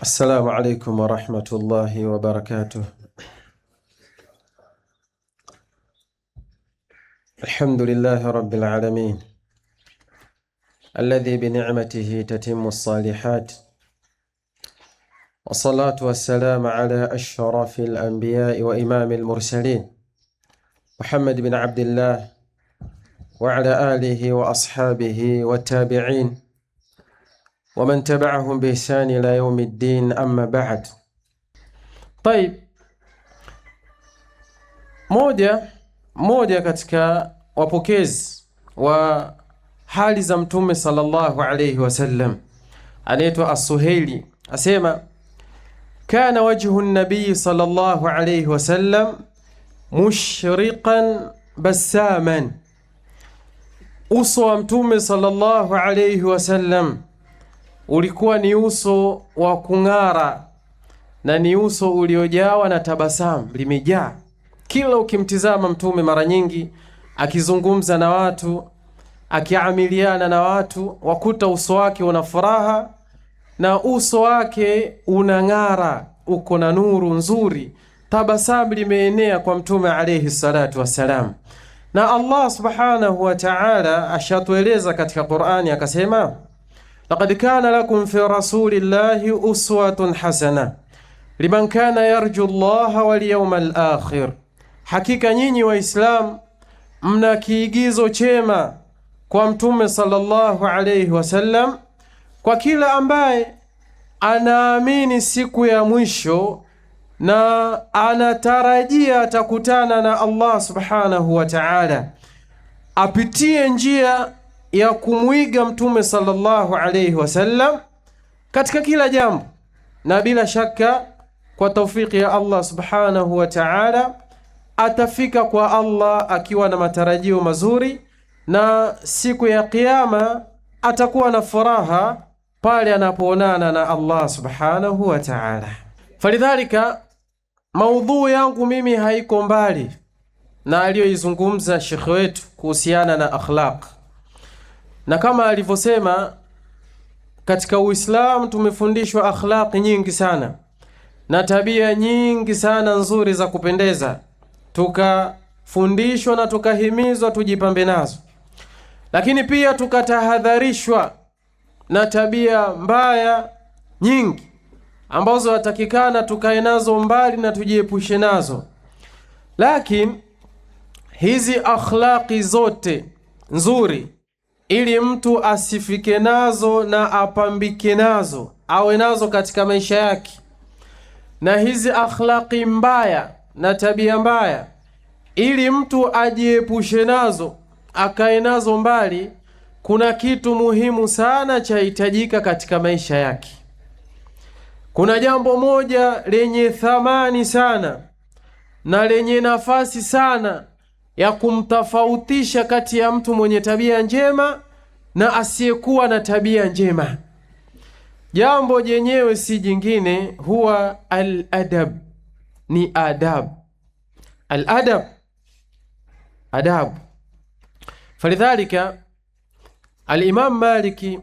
Assalamu alaikum warahmatullahi wabarakatuh. Alhamdulillahi rabbil alamin alladhi binicmatihi tatimmu ssalihat wassalatu wassalamu ala ashrafi alambiyai wa imami almursalin Muhammad bin Abdillah wa ala alihi wa ashabihi wattabi'in wa man tabi'ahum bi ihsani ila yaumi ddin, amma ba'd. Tayib, moja katika wapokezi wa hali za Mtume sallallahu alayhi wasallam anaitwa As-Suhaili asema, kana wajhu nabii sallallahu alayhi wasallam mushriqan bassaman, uso wa Mtume sallallahu alayhi wasallam ulikuwa ni uso wa kung'ara na ni uso uliojawa na tabasamu, limejaa. Kila ukimtizama Mtume mara nyingi akizungumza na watu, akiamiliana na watu, wakuta uso wake una furaha na uso wake unang'ara, uko na nuru nzuri, tabasamu limeenea kwa Mtume alayhi salatu wassalam. Na Allah subhanahu wa ta'ala ashatueleza katika Qur'ani akasema, laqad kana lakum fi rasulillahi uswatun hasana liman kana yarju llaha wal yawmal akhir, hakika nyinyi Waislamu mna kiigizo chema kwa Mtume sallallahu alayhi wasallam, kwa kila ambaye anaamini siku ya mwisho na anatarajia atakutana na Allah subhanahu wa ta'ala, apitie njia ya kumwiga Mtume sallallahu alayhi wasallam katika kila jambo, na bila shaka kwa taufiki ya Allah subhanahu wa ta'ala atafika kwa Allah akiwa na matarajio mazuri, na siku ya Kiyama atakuwa na furaha pale anapoonana na Allah subhanahu wa ta'ala. Falidhalika, maudhuu yangu mimi haiko mbali na aliyoizungumza shekhe wetu kuhusiana na akhlaq, na kama alivyosema katika Uislamu tumefundishwa akhlaqi nyingi sana na tabia nyingi sana nzuri za kupendeza, tukafundishwa na tukahimizwa tujipambe nazo, lakini pia tukatahadharishwa na tabia mbaya nyingi ambazo watakikana tukae nazo mbali na tujiepushe nazo. Lakini hizi akhlaqi zote nzuri, ili mtu asifike nazo na apambike nazo, awe nazo katika maisha yake, na hizi akhlaqi mbaya na tabia mbaya, ili mtu ajiepushe nazo, akae nazo mbali, kuna kitu muhimu sana chahitajika katika maisha yake. Kuna jambo moja lenye thamani sana na lenye nafasi sana ya kumtofautisha kati ya mtu mwenye tabia njema na asiyekuwa na tabia njema. Jambo jenyewe si jingine, huwa al-adab, ni adab. Al-adab, adabu. Falidhalika al-Imam Maliki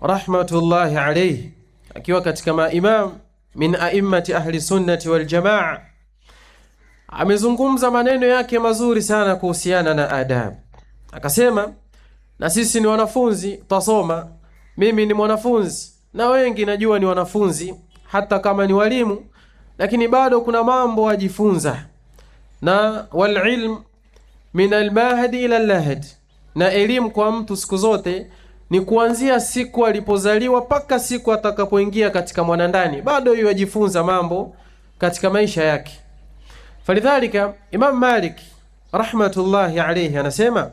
rahmatullahi alayhi akiwa katika maimam min aimmati ahli sunnati wal jamaa amezungumza maneno yake mazuri sana kuhusiana na adabu. Akasema, na sisi ni wanafunzi twasoma, mimi ni mwanafunzi na wengi najua ni wanafunzi, hata kama ni walimu, lakini bado kuna mambo wajifunza. Na wal ilm min almahdi ila lahd, na elimu kwa mtu siku zote ni kuanzia siku alipozaliwa mpaka siku atakapoingia katika mwanandani, bado yajifunza mambo katika maisha yake. Falidhalika Imam Malik rahmatullahi alayhi anasema,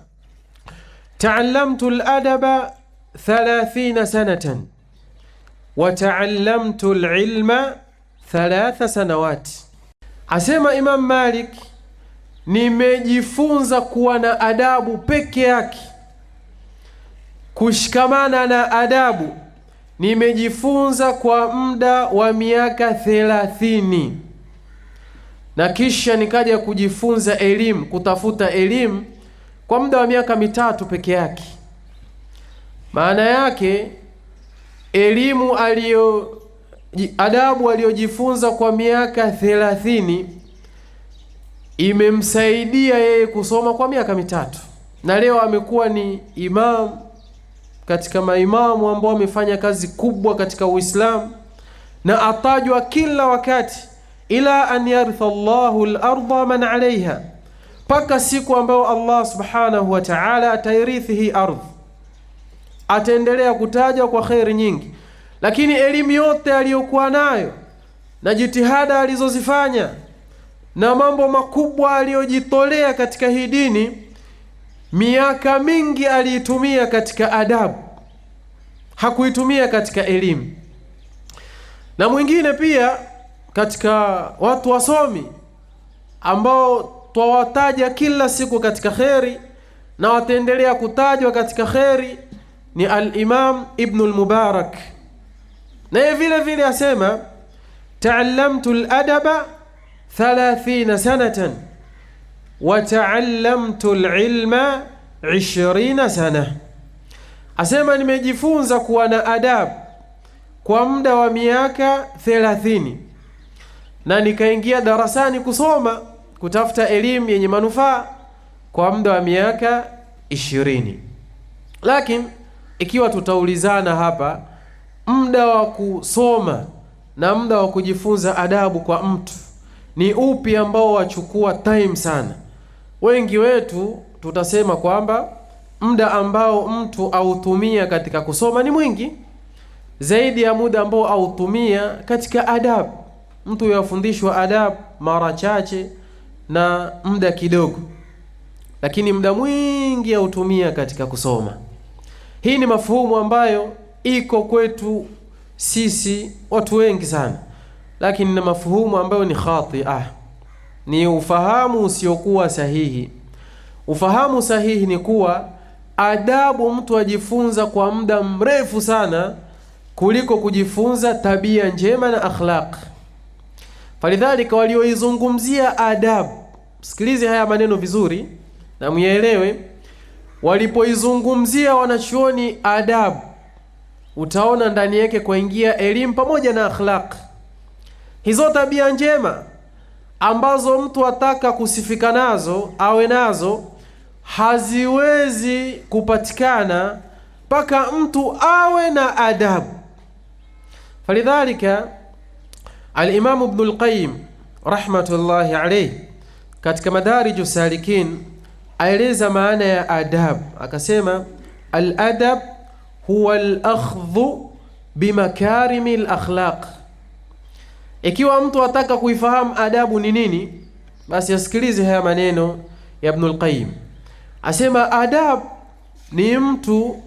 taallamtu aladaba 30 sanatan wa taallamtu alilma 3 sanawat. Asema Imam Malik, nimejifunza kuwa na adabu peke yake, kushikamana na adabu nimejifunza kwa muda wa miaka 30, na kisha nikaja kujifunza elimu, kutafuta elimu kwa muda wa miaka 3 peke yake. Maana yake elimu aliyo Adabu aliyojifunza kwa miaka 30 imemsaidia yeye kusoma kwa miaka 3, na leo amekuwa ni imam katika maimamu ambao wamefanya kazi kubwa katika Uislamu na atajwa kila wakati, ila an yaritha Allahu al-ardha man alaiha, mpaka siku ambayo Allah subhanahu wa ta'ala atairithi hii ardhi, ataendelea kutajwa kwa kheri nyingi. Lakini elimu yote aliyokuwa nayo na jitihada alizozifanya na mambo makubwa aliyojitolea katika hii dini, miaka mingi aliitumia katika adabu, hakuitumia katika elimu. Na mwingine pia katika watu wasomi ambao twawataja kila siku katika kheri na wataendelea kutajwa katika kheri ni al-Imam Ibn al-Mubarak, naye vile vile asema taallamtu al-adaba 30 sanatan wa taallamtu al-ilma 20 sana, asema nimejifunza kuwa na adabu kwa muda wa miaka 30 na nikaingia darasani kusoma kutafuta elimu yenye manufaa kwa muda wa miaka 20. Lakini ikiwa tutaulizana hapa, muda wa kusoma na muda wa kujifunza adabu kwa mtu ni upi ambao wachukua time sana? Wengi wetu tutasema kwamba muda ambao mtu autumia katika kusoma ni mwingi zaidi ya muda ambao autumia katika adabu. Mtu yafundishwa adabu mara chache na muda kidogo, lakini muda mwingi autumia katika kusoma. Hii ni mafuhumu ambayo iko kwetu sisi watu wengi sana, lakini na mafuhumu ambayo ni khatia, ni ufahamu usiokuwa sahihi. Ufahamu sahihi ni kuwa adabu mtu ajifunza kwa muda mrefu sana kuliko kujifunza tabia njema na akhlaq. Falidhalika, walioizungumzia adabu, sikilize haya maneno vizuri na muyaelewe. Walipoizungumzia wanachuoni adabu, utaona ndani yake kuingia elimu pamoja na akhlaq, hizo tabia njema ambazo mtu ataka kusifika nazo awe nazo, haziwezi kupatikana mpaka mtu awe na adabu. Falidhalika, Alimamu Ibn Lqayim rahmatullahi alayhi katika Madariju Salikin aeleza maana ya adabu, akasema aladab huwa alakhdhu bimakarimi alakhlaq. Ikiwa mtu ataka kuifahamu adabu ni nini, basi asikilize haya maneno ya Ibn Lqayim. Asema adabu ni mtu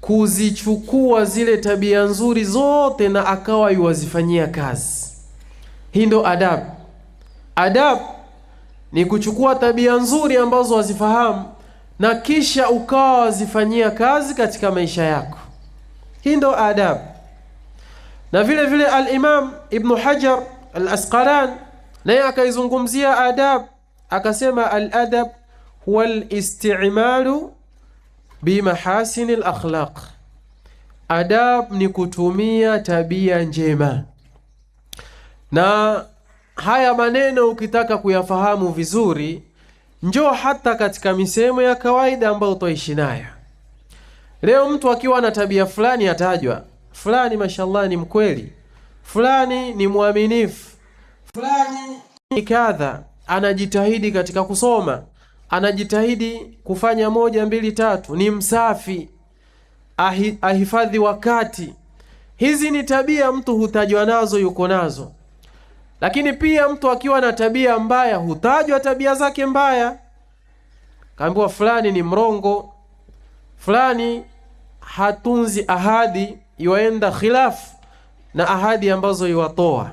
kuzichukua zile tabia nzuri zote na akawa yuwazifanyia kazi. Hii ndo adabu. Adabu ni kuchukua tabia nzuri ambazo wazifahamu na kisha ukawa wazifanyia kazi katika maisha yako. Hii ndo adabu. Na vile vile Al-Imam Ibn Hajar Al-Asqalan naye akaizungumzia adab, akasema al-adab huwa al-isti'malu bimahasini al-akhlaq, adab ni kutumia tabia njema. Na haya maneno ukitaka kuyafahamu vizuri, njoo hata katika misemo ya kawaida ambayo utaishi nayo. Leo mtu akiwa na tabia fulani atajwa, fulani mashallah ni mkweli, fulani ni mwaminifu, fulani ni kadha, anajitahidi katika kusoma, anajitahidi kufanya moja mbili tatu, ni msafi, ahifadhi wakati. Hizi ni tabia mtu hutajwa nazo, yuko nazo. Lakini pia mtu akiwa na tabia mbaya hutajwa tabia zake mbaya, kaambiwa fulani ni mrongo, fulani hatunzi ahadi, iwaenda khilafu na ahadi ambazo iwatoa,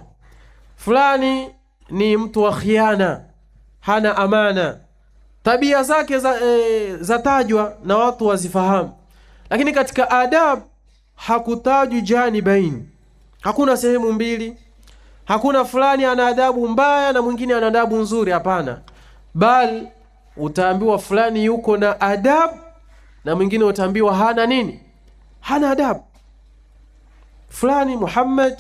fulani ni mtu wa khiana, hana amana. Tabia zake zatajwa na watu wazifahamu, lakini katika adab hakutajwi janibain, hakuna sehemu mbili, hakuna fulani ana adabu mbaya na mwingine ana adabu nzuri. Hapana, bal utaambiwa fulani yuko na adabu na mwingine utaambiwa hana nini, hana adabu. Fulani Muhammad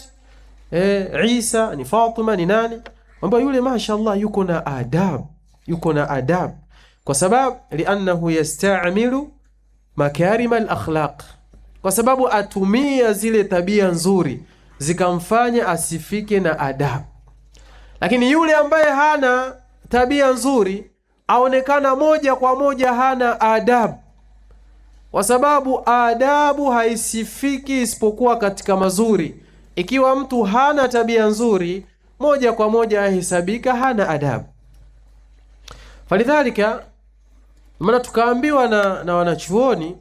Isa, ni Fatima, ni nani, kwamba yule mashaallah yuko na adabu, yuko na adabu, kwa sababu liannahu yastamilu makarima alakhlaq, kwa sababu atumia zile tabia nzuri zikamfanya asifike na adabu. Lakini yule ambaye hana tabia nzuri aonekana moja kwa moja hana adabu, kwa sababu adabu haisifiki isipokuwa katika mazuri. Ikiwa mtu hana tabia nzuri, moja kwa moja ahesabika hana adabu. Falidhalika, maana tukaambiwa na wanachuoni,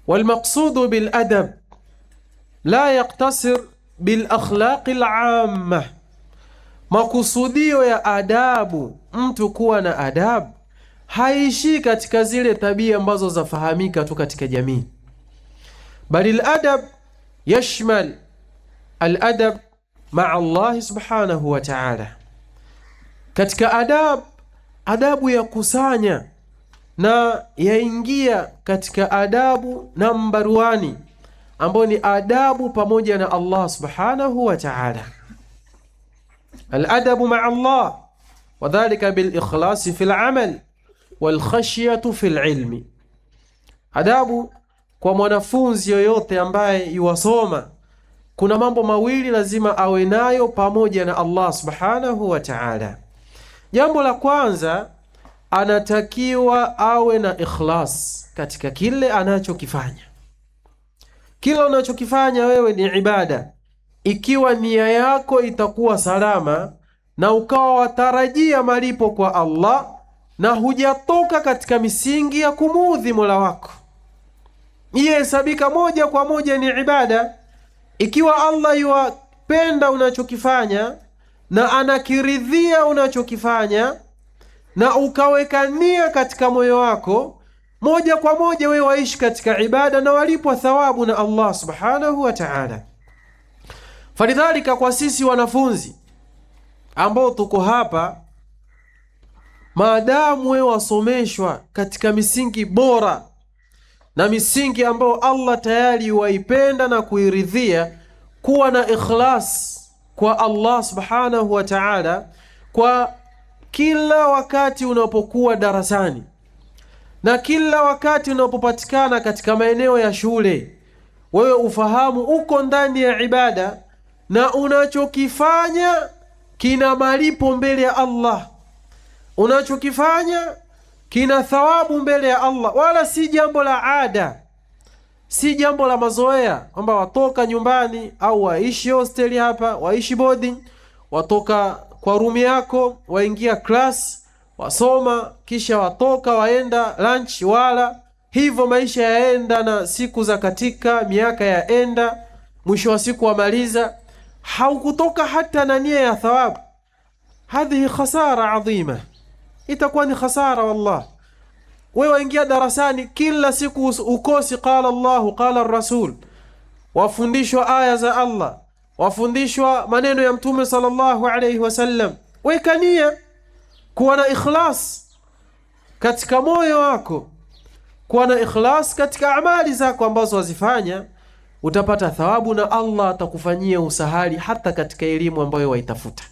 walmaqsudu biladab la yaktasir bilakhlaqi lamma, makusudio ya adabu, mtu kuwa na adabu haishii katika zile tabia ambazo zafahamika tu katika jamii, bali aladab yashmal aladab maa Allahi subhanahu wa ta'ala. Katika adab, adabu ya kusanya na yaingia katika adabu nambaruani ambayo ni adabu pamoja na Allah subhanahu wa ta'ala. Aladabu maa Allah wadhalika bilikhlasi fi lamal walkhashyatu fi lilmi. Adabu kwa mwanafunzi yoyote ambaye yuwasoma, kuna mambo mawili lazima awe nayo pamoja na Allah subhanahu wa ta'ala. Jambo la kwanza, anatakiwa awe na ikhlas katika kile anachokifanya. Kila unachokifanya wewe ni ibada, ikiwa nia yako itakuwa salama na ukawa watarajia malipo kwa Allah na hujatoka katika misingi ya kumuudhi Mola wako, iye hesabika moja kwa moja ni ibada. Ikiwa Allah yuwapenda unachokifanya na anakiridhia unachokifanya na ukaweka nia katika moyo wako, moja kwa moja wewe waishi katika ibada na walipwa thawabu na Allah subhanahu wa ta'ala. Falidhalika, kwa sisi wanafunzi ambao tuko hapa, maadamu wewe wasomeshwa katika misingi bora na misingi ambayo Allah tayari waipenda na kuiridhia, kuwa na ikhlas kwa Allah subhanahu wa ta'ala kwa kila wakati unapokuwa darasani na kila wakati unapopatikana katika maeneo ya shule, wewe ufahamu uko ndani ya ibada na unachokifanya kina malipo mbele ya Allah, unachokifanya kina thawabu mbele ya Allah, wala si jambo la ada, si jambo la mazoea kwamba watoka nyumbani au waishi hosteli hapa, waishi boarding, watoka kwa rumi yako waingia class wasoma, kisha watoka waenda lunch, wala hivyo maisha yaenda na siku za katika, miaka yaenda, mwisho wa siku wamaliza, haukutoka hata na nia ya thawabu. Hadhihi khasara adhima, itakuwa ni khasara wallah. Wewe waingia darasani kila siku ukosi qala Allahu qala rasul, wafundishwa aya za Allah, wafundishwa maneno ya Mtume sallallahu alayhi wasallam. Weka nia, kuwa na ikhlas katika moyo wako, kuwa na ikhlas katika amali zako ambazo wazifanya, utapata thawabu na Allah atakufanyia usahali hata katika elimu ambayo waitafuta.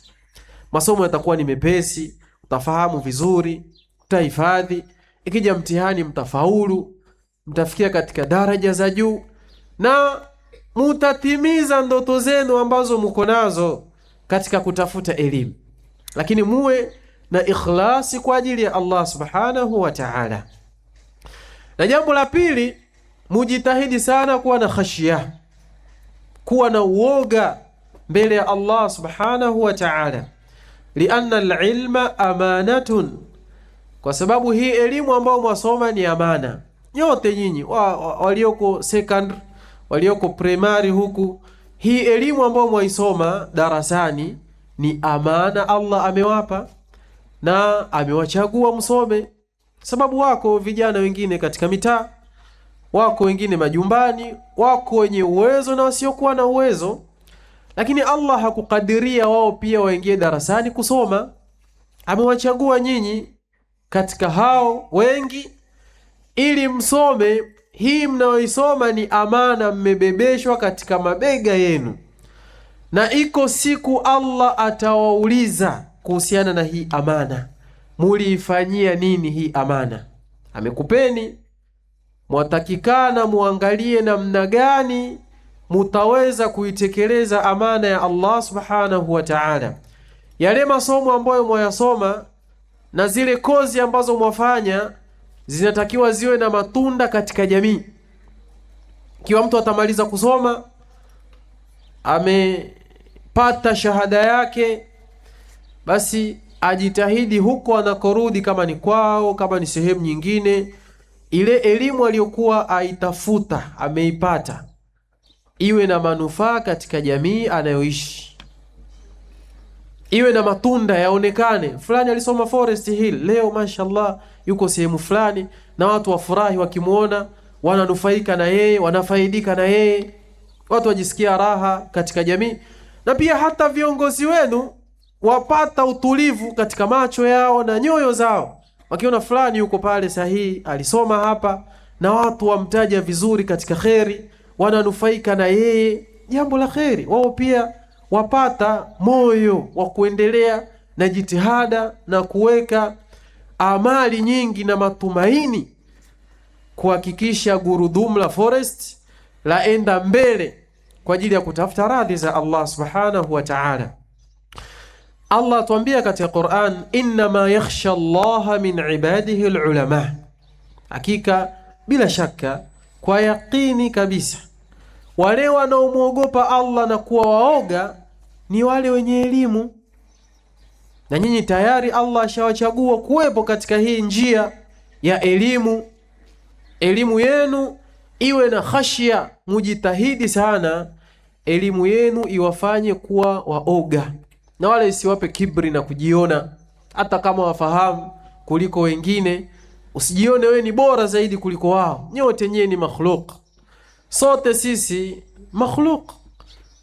Masomo yatakuwa ni mepesi, utafahamu vizuri, utahifadhi. Ikija mtihani mtafaulu, mtafikia katika daraja za juu na mutatimiza ndoto zenu ambazo muko nazo katika kutafuta elimu, lakini muwe na ikhlasi kwa ajili ya Allah subhanahu wa ta'ala. Na jambo la pili, mujitahidi sana kuwa na khashia, kuwa na uoga mbele ya Allah subhanahu wa ta'ala, lianna alilma amanatun, kwa sababu hii elimu ambayo mwasoma ni amana. Nyote nyinyi walioko secondary, walioko primary huku, hii elimu ambayo mwaisoma darasani ni amana Allah amewapa na amewachagua msome, sababu wako vijana wengine katika mitaa, wako wengine majumbani, wako wenye uwezo na wasiokuwa na uwezo, lakini Allah hakukadiria wao pia waingie darasani kusoma. Amewachagua nyinyi katika hao wengi ili msome. Hii mnayoisoma ni amana, mmebebeshwa katika mabega yenu, Na iko siku Allah atawauliza kuhusiana na hii amana, muliifanyia nini hii amana? Amekupeni, mwatakikana muangalie namna gani mutaweza kuitekeleza amana ya Allah subhanahu wa ta'ala. Yale masomo ambayo mwayasoma na zile kozi ambazo mwafanya zinatakiwa ziwe na matunda katika jamii. Ikiwa mtu atamaliza kusoma amepata shahada yake, basi ajitahidi huko anakorudi, kama ni kwao, kama ni sehemu nyingine, ile elimu aliyokuwa aitafuta ameipata, iwe na manufaa katika jamii anayoishi, iwe na matunda yaonekane. Fulani alisoma Forest Hill, leo mashallah yuko sehemu fulani, na watu wafurahi wakimwona, wananufaika na yeye, wanafaidika na yeye, watu wajisikia raha katika jamii, na pia hata viongozi wenu wapata utulivu katika macho yao na nyoyo zao, wakiona fulani yuko pale sahihi, alisoma hapa, na watu wamtaja vizuri katika kheri, wananufaika na yeye, jambo la kheri. Wao pia wapata moyo wa kuendelea na jitihada na kuweka amali nyingi na matumaini kuhakikisha gurudumu la Forest laenda mbele kwa ajili ya kutafuta radhi za Allah subhanahu wa ta'ala. Allah atuambia katika Qur'an, innama yakhsha Allaha min ibadihi alulama, hakika bila shaka kwa yaqini kabisa wale wanaomwogopa Allah na kuwa waoga ni wale wenye elimu. Na nyinyi tayari Allah ashawachagua kuwepo katika hii njia ya elimu. Elimu yenu iwe na khashia, mujitahidi sana elimu yenu iwafanye kuwa waoga na wala isiwape kibri na kujiona, hata kama wafahamu kuliko wengine. Usijione wewe ni bora zaidi kuliko wao. Nyote nyie ni makhluk, sote sisi makhluk,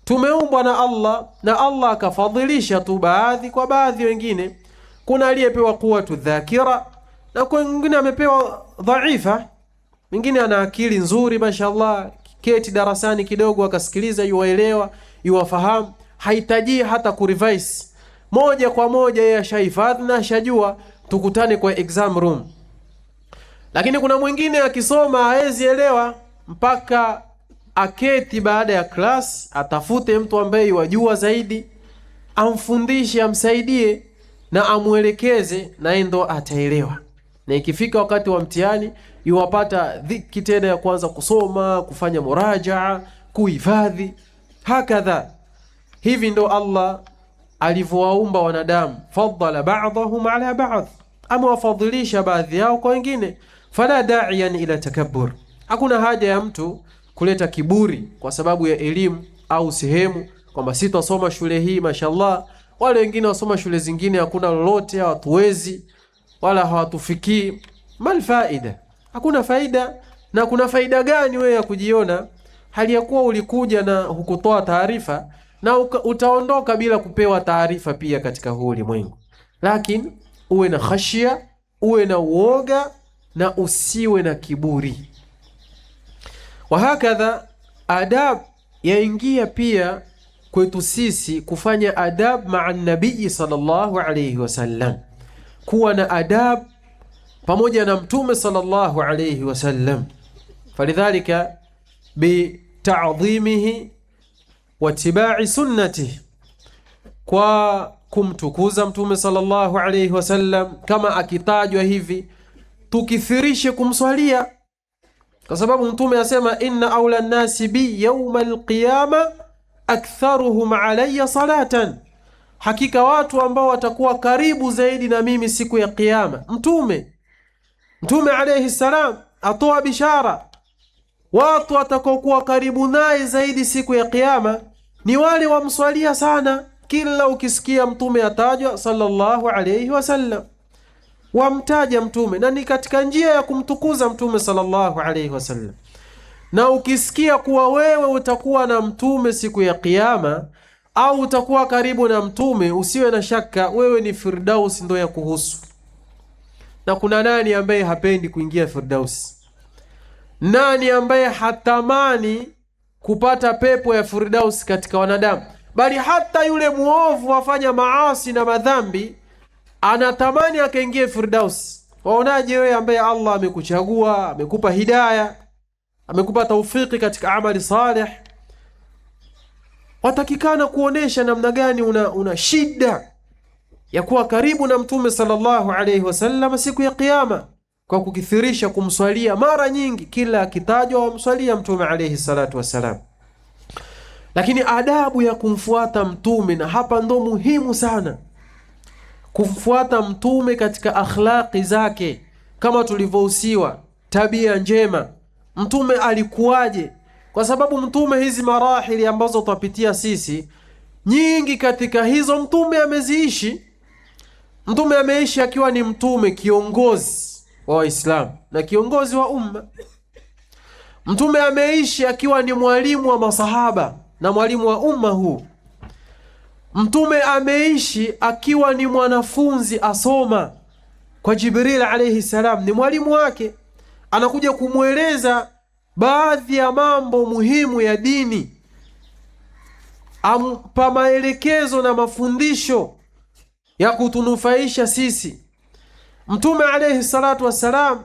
tumeumbwa na Allah na Allah akafadhilisha tu baadhi kwa baadhi wengine. Kuna aliyepewa quwwatu dhakira na kuna mwingine amepewa dhaifa, mwingine ana akili nzuri mashallah, keti darasani kidogo akasikiliza, yuwaelewa, yuwafahamu, hahitaji hata kurevise moja kwa moja, yeye ashahifadhi na ashajua, tukutane kwa exam room. Lakini kuna mwingine akisoma haezi elewa mpaka aketi baada ya class, atafute mtu ambaye yuwajua zaidi, amfundishe, amsaidie na amwelekeze, naye ndo ataelewa. Na ikifika wakati wa mtihani yuwapata dhiki tena ya kuanza kusoma, kufanya murajaa, kuhifadhi, hakadha. Hivi ndo Allah alivyowaumba wanadamu, faddala ba'dahum ala ba'd, amewafadhilisha baadhi yao kwa wengine. Fala da'iyan ila takabbur, hakuna haja ya mtu kuleta kiburi kwa sababu ya elimu au sehemu, kwamba sitasoma shule hii mashallah, wale wengine wasoma shule zingine, hakuna lolote, hawatuwezi wala hawatufikii. Mal faida? Hakuna faida. Na kuna faida gani wewe ya kujiona hali ya kuwa ulikuja na hukutoa taarifa na utaondoka bila kupewa taarifa pia katika huu ulimwengu. Lakini uwe na khashia, uwe na uoga na usiwe na kiburi. Wahakadha adab yaingia pia kwetu sisi kufanya adab maa nabii sallallahu alayhi wasallam, kuwa na adab pamoja na mtume sallallahu alayhi wasallam. Falidhalika bitadhimihi watibai sunnatihi, kwa kumtukuza mtume sallallahu alayhi wasallam. Kama akitajwa hivi, tukithirishe kumswalia, kwa sababu mtume asema inna aula nnasi bi yauma alqiyama aktharuhum alayya salatan, hakika watu ambao watakuwa karibu zaidi na mimi siku ya Kiyama. Mtume alayhi salam atoa bishara, watu watakaokuwa karibu naye zaidi siku ya Kiyama ni wale wamswalia sana. Kila ukisikia mtume atajwa sallallahu alayhi wasallam, wamtaja mtume, na ni katika njia ya kumtukuza mtume sallallahu alayhi wasallam. Na ukisikia kuwa wewe utakuwa na mtume siku ya Kiyama au utakuwa karibu na mtume, usiwe na shaka, wewe ni Firdaus ndo ya kuhusu. Na kuna nani ambaye hapendi kuingia Firdaus? Nani ambaye hatamani kupata pepo ya Firdaus katika wanadamu? Bali hata yule muovu afanya maasi na madhambi anatamani akaingie Firdaus. Waonaje wewe ambaye Allah amekuchagua, amekupa hidaya, amekupa taufiki katika amali saleh, watakikana kuonesha namna gani una shida ya kuwa karibu na Mtume sallallahu alayhi wasallam siku ya Kiyama, kwa kukithirisha kumswalia mara nyingi, kila akitajwa wamswalia Mtume alayhi salatu wassalam. Lakini adabu ya kumfuata Mtume, na hapa ndo muhimu sana, kumfuata Mtume katika akhlaqi zake, kama tulivyohusiwa, tabia njema. Mtume alikuwaje? Kwa sababu Mtume hizi marahili ambazo twapitia sisi, nyingi katika hizo Mtume ameziishi. Mtume ameishi akiwa ni mtume kiongozi wa Waislamu na kiongozi wa umma. Mtume ameishi akiwa ni mwalimu wa masahaba na mwalimu wa umma huu. Mtume ameishi akiwa ni mwanafunzi asoma kwa Jibril alayhi salam, ni mwalimu wake, anakuja kumweleza baadhi ya mambo muhimu ya dini, ampa maelekezo na mafundisho ya kutunufaisha sisi. Mtume alayhi salatu wassalam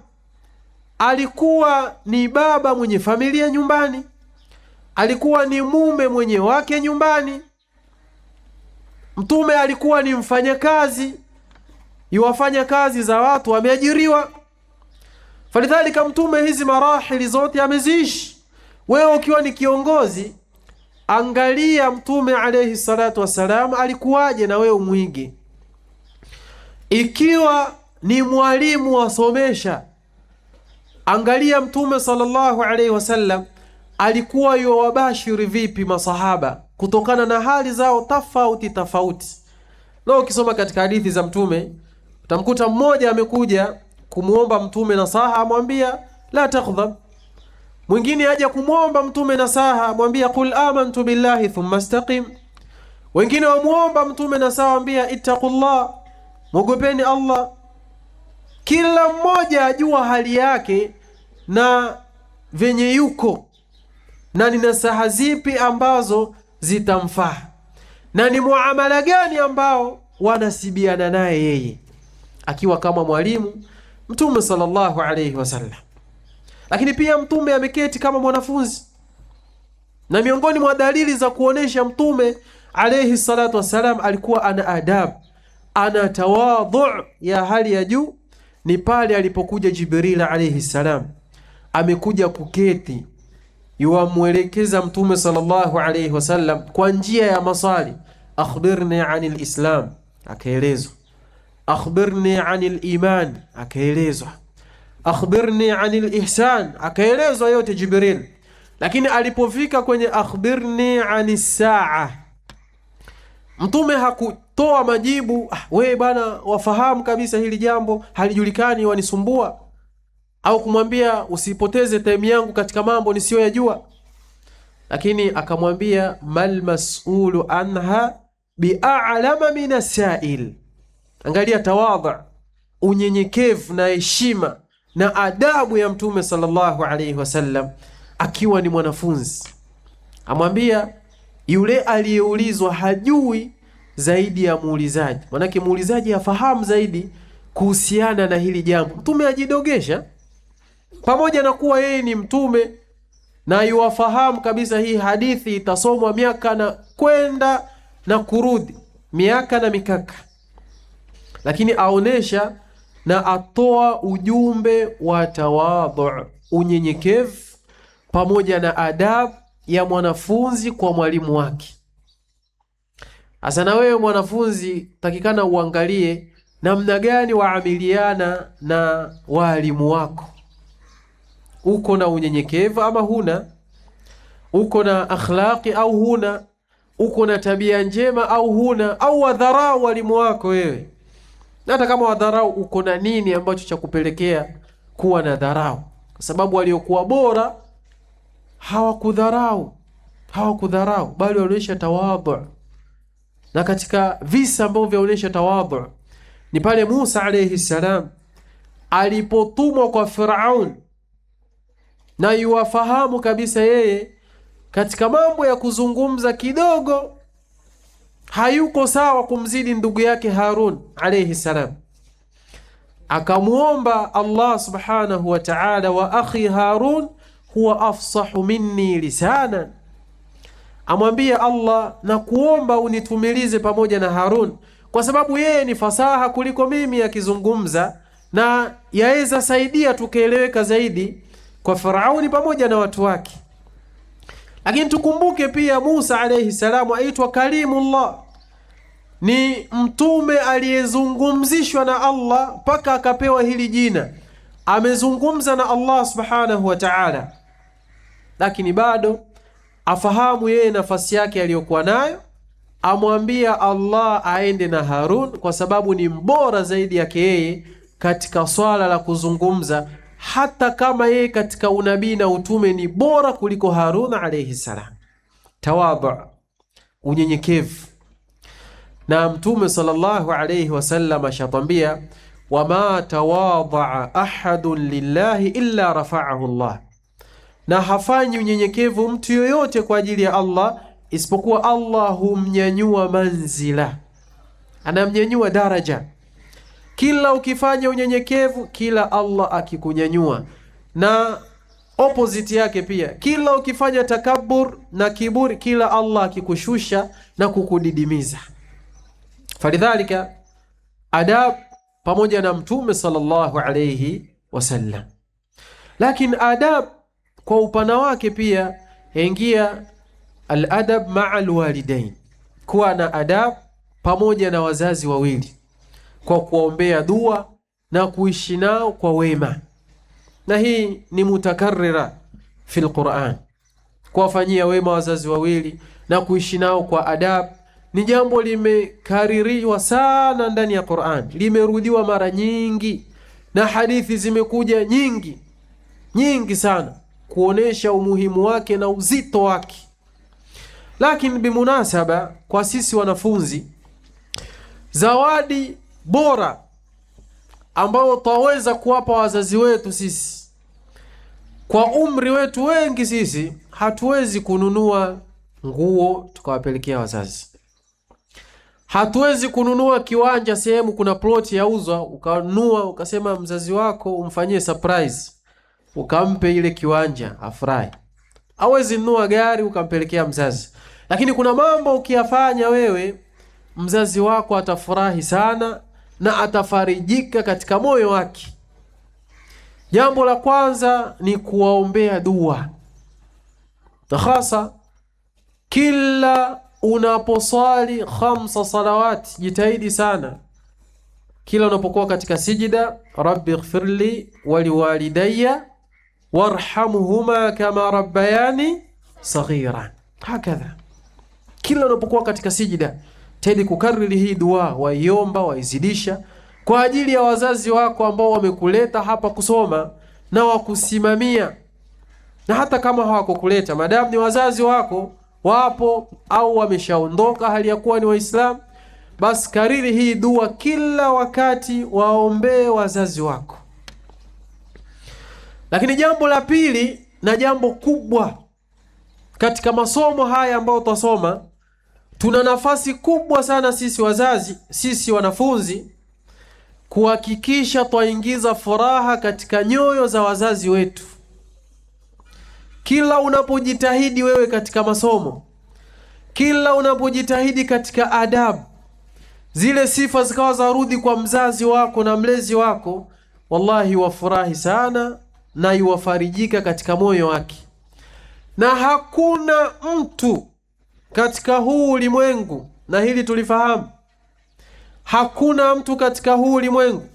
alikuwa ni baba mwenye familia nyumbani, alikuwa ni mume mwenye wake nyumbani. Mtume alikuwa ni mfanyakazi, yuwafanya kazi za watu, ameajiriwa. Falidhalika, mtume hizi marahili zote ameziishi. Wewe ukiwa ni kiongozi, angalia mtume alayhi salatu wassalam alikuwaje, na wewe umwige. Ikiwa ni mwalimu wasomesha, angalia mtume sallallahu alayhi wasallam alikuwa yuwabashiri vipi masahaba kutokana na hali zao tofauti tofauti. Leo ukisoma katika hadithi za mtume utamkuta mmoja amekuja kumuomba mtume nasaha, amwambia la taghdhab. Mwingine aja kumwomba mtume nasaha, amwambia qul amantu billahi thumma istaqim. Wengine wamuomba mtume nasaha, amwambia ittaqullah, mwogopeni Allah. Kila mmoja ajua hali yake na venye yuko na ni nasaha zipi ambazo zitamfaa na ni muamala gani ambao wanasibiana naye yeye akiwa kama mwalimu Mtume sallallahu alayhi wasallam. Lakini pia mtume ameketi kama mwanafunzi, na miongoni mwa dalili za kuonesha mtume alayhi salatu wassalam alikuwa ana adab, ana tawadhu ya hali ya juu ni pale alipokuja Jibril alayhi salam, amekuja kuketi yuwamwelekeza mtume sallallahu alayhi wasallam kwa njia ya maswali, akhbirni anil islam, akaelezwa. Akhbirni anil iman, akaelezwa. Akhbirni anil ihsan, akaelezwa yote Jibril. Lakini alipofika kwenye akhbirni anis saa, mtume hakutoa majibu. Ah, we bana, wafahamu kabisa hili jambo halijulikani, wanisumbua au kumwambia usipoteze time yangu katika mambo nisiyoyajua, lakini akamwambia mal mas'ulu anha bi'alama min asail. Angalia tawadhu, unyenyekevu na heshima na adabu ya mtume sallallahu alayhi wasallam akiwa ni mwanafunzi, amwambia yule aliyeulizwa hajui zaidi ya muulizaji, manake muulizaji afahamu zaidi kuhusiana na hili jambo. Mtume ajidogesha pamoja na kuwa yeye ni mtume na yuwafahamu kabisa, hii hadithi itasomwa miaka na kwenda na kurudi, miaka na mikaka, lakini aonesha na atoa ujumbe wa tawadhu, unyenyekevu, pamoja na adabu ya mwanafunzi kwa mwalimu wake. Hasa na wewe mwanafunzi, takikana uangalie namna gani waamiliana na walimu wako. Uko na unyenyekevu ama huna? Uko na akhlaqi au huna? Uko na tabia njema au huna? Au wadharau walimu wako wewe? Na hata kama wadharau, uko na nini ambacho cha kupelekea kuwa na dharau? Kwa sababu waliokuwa bora hawakudharau, hawakudharau, bali walionyesha tawadhu. Na katika visa ambavyo vyaonyesha tawadhu ni pale Musa alayhi salam alipotumwa kwa Firaun, na yuwafahamu kabisa yeye katika mambo ya kuzungumza kidogo hayuko sawa kumzidi ndugu yake Harun alayhi salam. Akamuomba Allah subhanahu wa ta'ala, wa akhi Harun huwa afsahu minni lisanan, amwambie Allah na kuomba unitumilize pamoja na Harun, kwa sababu yeye ni fasaha kuliko mimi akizungumza, na yaweza saidia tukaeleweka zaidi kwa Firauni pamoja na watu wake. Lakini tukumbuke pia Musa alayhi salamu aitwa Kalimullah, ni mtume aliyezungumzishwa na Allah mpaka akapewa hili jina. Amezungumza na Allah subhanahu wa ta'ala, lakini bado afahamu yeye nafasi yake aliyokuwa nayo. Amwambia Allah aende na Harun kwa sababu ni mbora zaidi yake yeye katika swala la kuzungumza, hata kama yeye katika unabii na utume ni bora kuliko Harun alayhi salam. Tawadhu, unyenyekevu. Na Mtume sallallahu alayhi wasallam ashatwambia, wama tawadhaa ahadun lillahi illa rafa'ahu Allah, na hafanyi unyenyekevu mtu yoyote kwa ajili ya Allah isipokuwa Allah humnyanyua manzila, anamnyanyua daraja. Kila ukifanya unyenyekevu, kila Allah akikunyanyua. Na opposite yake pia, kila ukifanya takabur na kiburi, kila Allah akikushusha na kukudidimiza. Falidhalika adab pamoja na Mtume sallallahu alayhi wasallam. Lakini adab kwa upana wake pia yaingia aladab maa alwalidain, kuwa na adab pamoja na wazazi wawili kwa kuwaombea dua na kuishi nao kwa wema, na hii ni mutakarrira fil Qur'an. Kuwafanyia wema wazazi wawili na kuishi nao kwa adab ni jambo limekaririwa sana ndani ya Qur'an, limerudiwa mara nyingi na hadithi zimekuja nyingi nyingi sana kuonesha umuhimu wake na uzito wake. Lakini bimunasaba kwa sisi wanafunzi, zawadi bora ambayo twaweza kuwapa wazazi wetu sisi kwa umri wetu, wengi sisi hatuwezi kununua nguo tukawapelekea wazazi, hatuwezi kununua kiwanja sehemu kuna ploti yauzwa, ukanunua ukasema mzazi wako umfanyie surprise, ukampe ile kiwanja afurahi. Hawezi nunua gari ukampelekea mzazi, lakini kuna mambo ukiyafanya wewe mzazi wako atafurahi sana na atafarijika katika moyo wake. Jambo la kwanza ni kuwaombea dua, na hasa kila unaposwali khamsa salawati, jitahidi sana kila unapokuwa katika sijida, rabbi ighfirli waliwalidayya warhamhuma kama rabbayani saghira. Hakadha, kila unapokuwa katika sijida jitahidi kukariri hii dua, waiomba, waizidisha kwa ajili ya wazazi wako ambao wamekuleta hapa kusoma na wakusimamia, na hata kama hawakukuleta, madamu ni wazazi wako wapo au wameshaondoka hali ya kuwa ni Waislamu, basi kariri hii dua kila wakati, waombee wazazi wako. Lakini jambo la pili na jambo kubwa katika masomo haya ambayo utasoma, tuna nafasi kubwa sana sisi wazazi, sisi wanafunzi, kuhakikisha twaingiza furaha katika nyoyo za wazazi wetu. Kila unapojitahidi wewe katika masomo, kila unapojitahidi katika adabu, zile sifa zikawa zarudi kwa mzazi wako na mlezi wako, wallahi wafurahi sana na iwafarijika katika moyo wake. Na hakuna mtu katika huu ulimwengu, na hili tulifahamu, hakuna mtu katika huu ulimwengu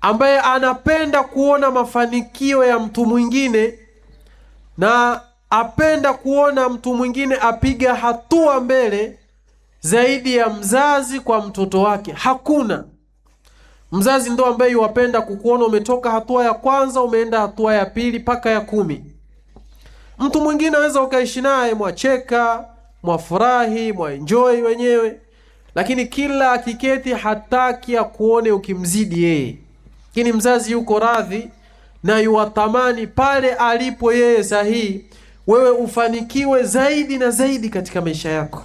ambaye anapenda kuona mafanikio ya mtu mwingine na apenda kuona mtu mwingine apiga hatua mbele zaidi ya mzazi kwa mtoto wake. Hakuna mzazi ndo ambaye yuwapenda kukuona umetoka hatua ya kwanza umeenda hatua ya pili mpaka ya 10. Mtu mwingine aweza ukaishi naye, mwacheka, mwafurahi, mwaenjoy wenyewe, lakini kila akiketi hataki akuone ukimzidi yeye. Lakini mzazi yuko radhi na yuwatamani pale alipo yeye sahihi, wewe ufanikiwe zaidi na zaidi katika maisha yako.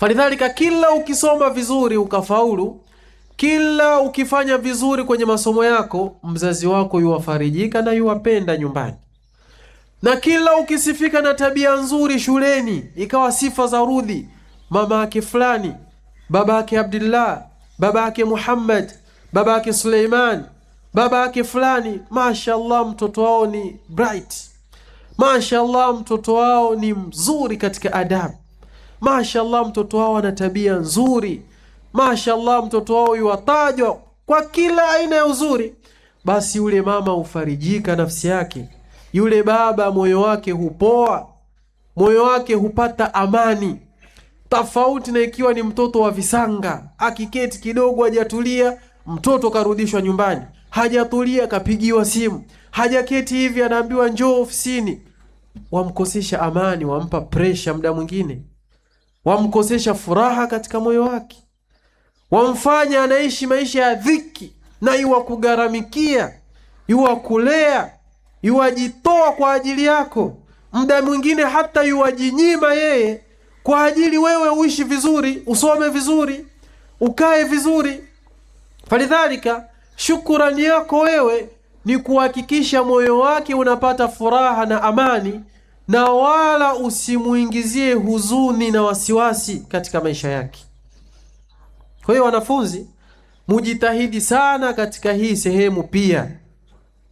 Falidhalika, kila ukisoma vizuri ukafaulu, kila ukifanya vizuri kwenye masomo yako, mzazi wako yuwafarijika na yuwapenda nyumbani, na kila ukisifika na tabia nzuri shuleni, ikawa sifa za rudhi, mama yake fulani, baba yake Abdullah, baba yake Muhammad, baba yake Suleiman, baba yake fulani, mashallah, mtoto wao ni bright, mashallah, mtoto wao ni mzuri katika adabu, mashallah, mtoto wao ana tabia nzuri, mashallah, mtoto wao yuwatajwa kwa kila aina ya uzuri. Basi yule mama hufarijika nafsi yake, yule baba moyo wake hupoa, moyo wake hupata amani, tofauti na ikiwa ni mtoto wa visanga, akiketi kidogo hajatulia, mtoto karudishwa nyumbani, hajatulia kapigiwa simu, hajaketi hivi anaambiwa njoo ofisini. Wamkosesha amani, wampa presha, muda mwingine wamkosesha furaha katika moyo wake, wamfanya anaishi maisha ya dhiki, na iwa kugharamikia, iwa kulea, iwajitoa kwa ajili yako, muda mwingine hata iwajinyima yeye kwa ajili wewe uishi vizuri, usome vizuri, ukae vizuri. Falidhalika, shukurani yako wewe ni kuhakikisha moyo wake unapata furaha na amani, na wala usimuingizie huzuni na wasiwasi katika maisha yake. Kwa hiyo wanafunzi, mujitahidi sana katika hii sehemu pia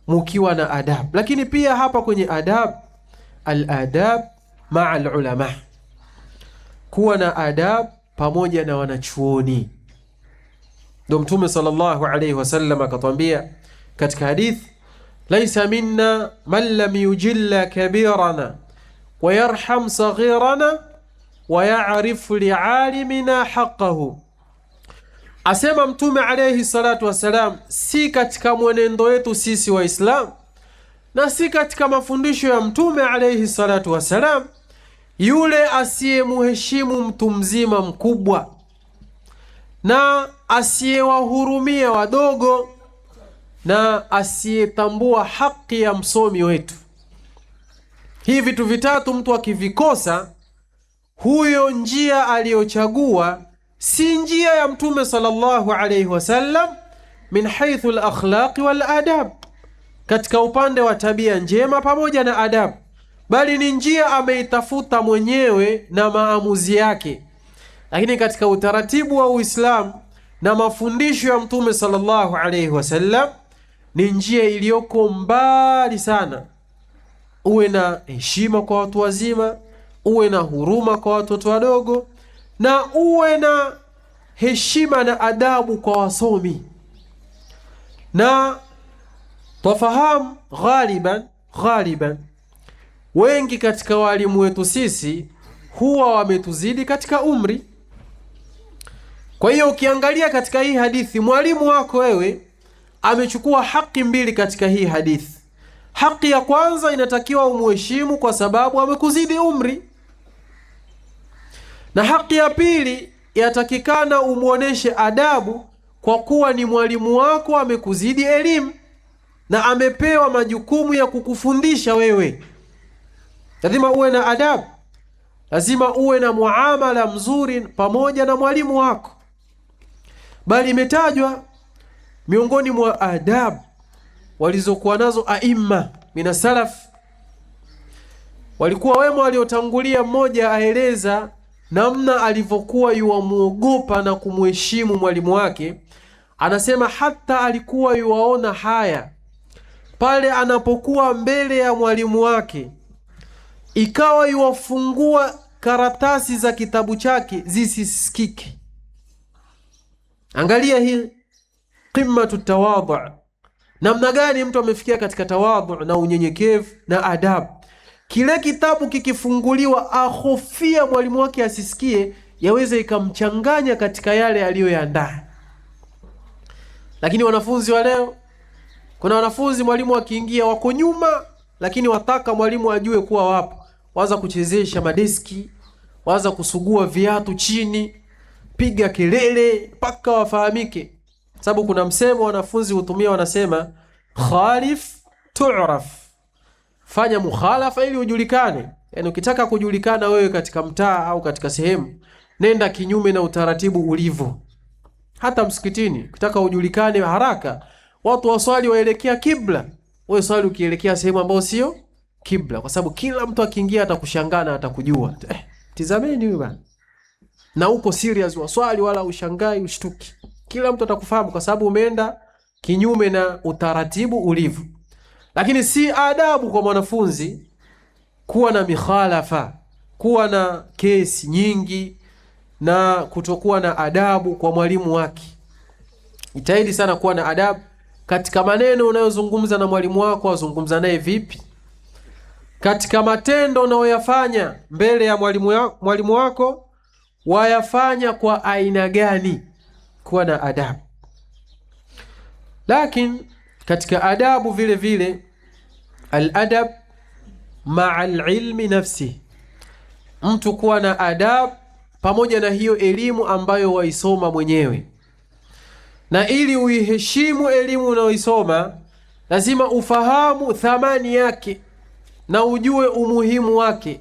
mukiwa na adab, lakini pia hapa kwenye adab, al-adab maa al-ulama, kuwa na adab pamoja na wanachuoni. Ndio Mtume sallallahu alayhi wasallam akatwambia katika hadith, laisa minna man lam yujilla kabirana wa yarham saghirana wa ya'rif li'alimina haqqahu. Asema Mtume alayhi salatu wassalam, si katika mwenendo wetu sisi Waislamu na si katika mafundisho ya Mtume alayhi salatu wassalam yule asiyemuheshimu mtu mzima mkubwa na asiyewahurumia wadogo na asiyetambua haki ya msomi wetu. Hivi vitu vitatu mtu akivikosa, huyo njia aliyochagua si njia ya Mtume sallallahu alayhi wasallam, min haythu al-akhlaqi wal adab, katika upande wa tabia njema pamoja na adabu, bali ni njia ameitafuta mwenyewe na maamuzi yake. Lakini katika utaratibu wa Uislamu na mafundisho ya Mtume sallallahu alayhi wasallam ni njia iliyoko mbali sana. Uwe na heshima kwa watu wazima, uwe na huruma kwa watoto wadogo, na uwe na heshima na adabu kwa wasomi. Na twafahamu ghaliban wengi katika walimu wetu sisi huwa wametuzidi katika umri. Kwa hiyo ukiangalia katika hii hadithi, mwalimu wako wewe amechukua haki mbili katika hii hadithi. Haki ya kwanza, inatakiwa umuheshimu kwa sababu amekuzidi umri, na haki ya pili yatakikana umuoneshe adabu kwa kuwa ni mwalimu wako, amekuzidi elimu na amepewa majukumu ya kukufundisha wewe. Lazima uwe na adabu, lazima uwe na muamala mzuri pamoja na mwalimu wako. Bali imetajwa miongoni mwa adabu walizokuwa nazo aima mina salaf, walikuwa wema waliotangulia. Mmoja aeleza namna alivyokuwa yuwamuogopa na kumuheshimu mwalimu wake. Anasema hata alikuwa yuwaona haya pale anapokuwa mbele ya mwalimu wake, ikawa yuwafungua karatasi za kitabu chake zisisikike. Angalia hii qimatu tawadhu, namna gani mtu amefikia katika tawadhu na unyenyekevu na adabu. Kile kitabu kikifunguliwa, ahofia mwalimu wake asisikie, yaweze ikamchanganya katika yale aliyoyaandaa. Lakini wanafunzi wa leo, kuna wanafunzi mwalimu akiingia wako nyuma, lakini wataka mwalimu ajue kuwa wapo, waanza kuchezesha madeski, waanza kusugua viatu chini, piga kelele mpaka wafahamike. Sababu kuna msemo wanafunzi hutumia, wanasema khalif tu'raf, fanya mukhalafa ili ujulikane. Yaani ukitaka kujulikana wewe katika mtaa au katika sehemu, Nenda kinyume na utaratibu ulivyo. Hata msikitini ukitaka ujulikane haraka, watu waswali waelekea kibla, wewe swali ukielekea sehemu ambayo sio kibla, kwa sababu kila mtu akiingia atakushangaa na atakujua. Tizameni huyu bana. Na uko serious waswali, wala ushangai ushtuki. Kila mtu atakufahamu kwa sababu umeenda kinyume na utaratibu ulivyo. Lakini si adabu kwa mwanafunzi kuwa na mikhalafa, kuwa na kesi nyingi na kutokuwa na adabu kwa mwalimu wake. Jitahidi sana kuwa na adabu katika maneno unayozungumza na mwalimu wako, azungumza naye vipi? Katika matendo unayoyafanya mbele ya mwalimu wako, wayafanya kwa aina gani? Kuwa na adabu. Lakini katika adabu vile vile, al-adab ma'a al-ilmi nafsi, mtu kuwa na adabu pamoja na hiyo elimu ambayo waisoma mwenyewe. Na ili uiheshimu elimu unayoisoma lazima ufahamu thamani yake na ujue umuhimu wake.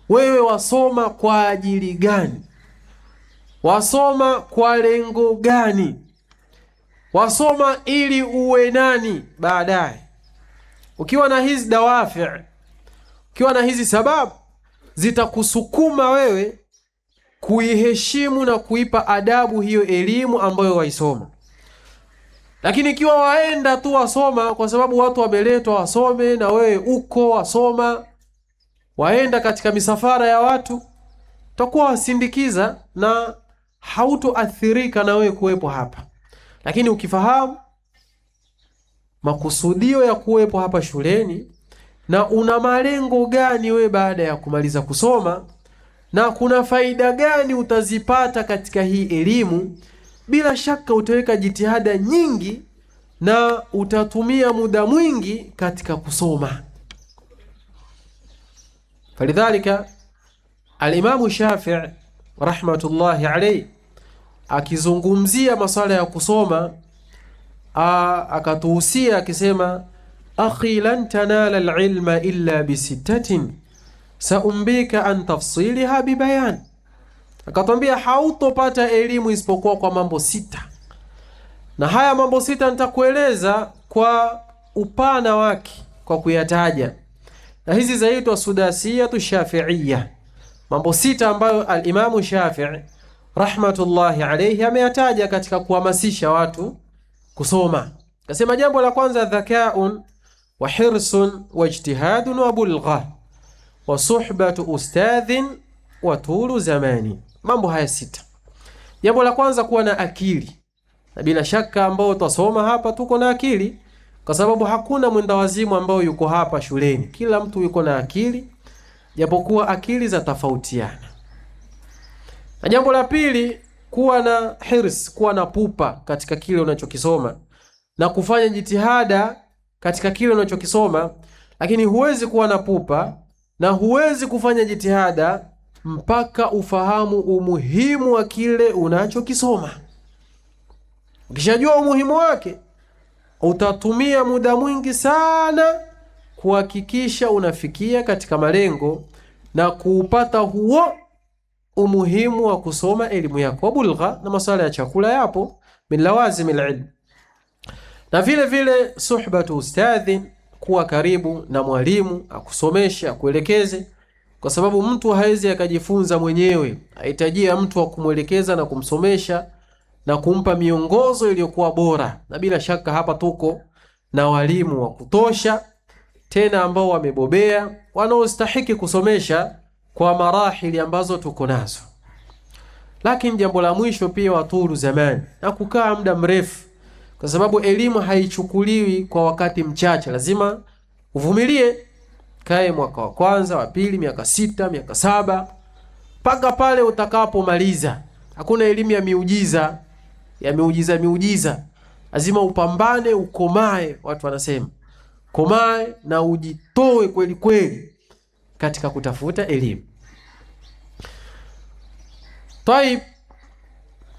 Wewe wasoma kwa ajili gani? Wasoma kwa lengo gani? Wasoma ili uwe nani baadaye? Ukiwa na hizi dawafi, ukiwa na hizi sababu, zitakusukuma wewe kuiheshimu na kuipa adabu hiyo elimu ambayo waisoma. Lakini ikiwa waenda tu wasoma kwa sababu watu wameletwa wasome na wewe uko wasoma, waenda katika misafara ya watu, utakuwa wasindikiza na hautoathirika na wewe kuwepo hapa. Lakini ukifahamu makusudio ya kuwepo hapa shuleni na una malengo gani wewe baada ya kumaliza kusoma na kuna faida gani utazipata katika hii elimu, bila shaka utaweka jitihada nyingi na utatumia muda mwingi katika kusoma. Falidhalika Alimamu Shafii rahmatullahi alayhi akizungumzia maswala ya kusoma akatuhusia akisema, akhi lan tanala alilma illa bisittatin saumbika an tafsiliha bibayan, akatwambia hautopata elimu isipokuwa kwa mambo sita, na haya mambo sita nitakueleza kwa upana wake kwa kuyataja, na hizi zaitwa sudasiyatu shafiiya, mambo sita ambayo alimamu Shafii rahmatullahi alayhi ameyataja katika kuhamasisha watu kusoma. Akasema jambo la kwanza, dhakaun wa hirsun wa ijtihadun wa bulgha wa suhbatu ustadhin wa tulu zamani. Mambo haya sita. Jambo la kwanza, kuwa na akili, na bila shaka ambao tutasoma hapa tuko na akili, kwa sababu hakuna mwendawazimu ambao yuko hapa shuleni. Kila mtu yuko na akili, japokuwa akili za tofautiana. Na jambo la pili, kuwa na hirs, kuwa na pupa katika kile unachokisoma na kufanya jitihada katika kile unachokisoma, lakini huwezi kuwa na pupa na huwezi kufanya jitihada mpaka ufahamu umuhimu wa kile unachokisoma. Ukishajua umuhimu wake, utatumia muda mwingi sana kuhakikisha unafikia katika malengo na kuupata huo umuhimu wa kusoma elimu yako. Bulgha na masuala ya chakula yapo min lawazim alilm, na vile vile suhbatu ustadhin, kuwa karibu na mwalimu akusomeshe, akuelekeze, kwa sababu mtu hawezi akajifunza mwenyewe, ahitajia mtu wa kumwelekeza na kumsomesha na kumpa miongozo iliyokuwa bora. Na bila shaka hapa tuko na walimu wa kutosha, tena ambao wamebobea, wanaostahiki kusomesha kwa marahili ambazo tuko nazo. Lakini jambo la mwisho pia, waturu zamani, na kukaa muda mrefu, kwa sababu elimu haichukuliwi kwa wakati mchache, lazima uvumilie. Kae mwaka wa kwanza, wa pili, miaka 6, miaka 7, mpaka pale utakapomaliza. Hakuna elimu ya miujiza, ya miujiza miujiza. Lazima upambane, ukomae. Watu wanasema komae na ujitoe kweli kweli katika kutafuta elimu. Taib,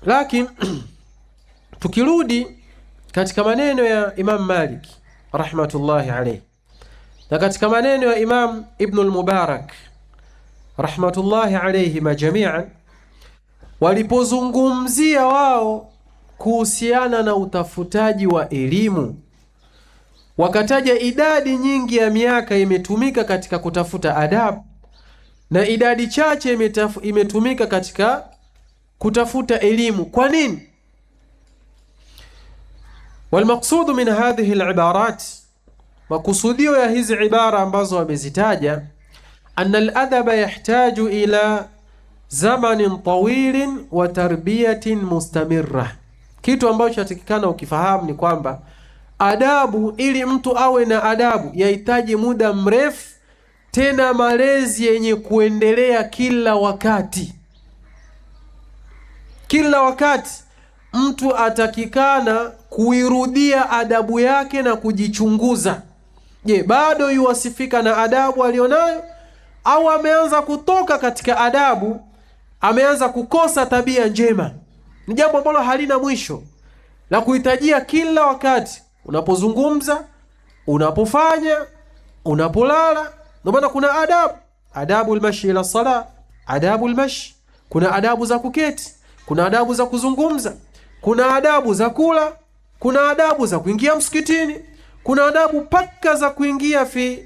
lakini tukirudi katika maneno ya Imam Malik rahmatullahi alayhi na katika maneno ya Imam Ibn al-Mubarak rahmatullahi alayhima jami'an, Walipozungumzia wao kuhusiana na utafutaji wa elimu, wakataja idadi nyingi ya miaka imetumika katika kutafuta adabu na idadi chache imetumika katika kutafuta elimu. Kwa nini? Walmaqsudu min hadhihi alibarat, makusudio ya hizi ibara ambazo wamezitaja, anna aladaba yahtaju ila zamanin tawilin wa tarbiyatin mustamirra. Kitu ambacho chatakikana ukifahamu ni kwamba adabu, ili mtu awe na adabu, yahitaji muda mrefu, tena malezi yenye kuendelea kila wakati. Kila wakati mtu atakikana kuirudia adabu yake na kujichunguza. Je, bado yuwasifika na adabu alionayo au ameanza kutoka katika adabu, ameanza kukosa tabia njema? Ni jambo ambalo halina mwisho la kuhitajia kila wakati, unapozungumza, unapofanya, unapolala. Ndio maana kuna adabu, adabu almashi ila sala, adabu almashi, kuna adabu za kuketi, kuna adabu za kuzungumza, kuna adabu za kula, kuna adabu za kuingia msikitini, kuna adabu paka za kuingia fi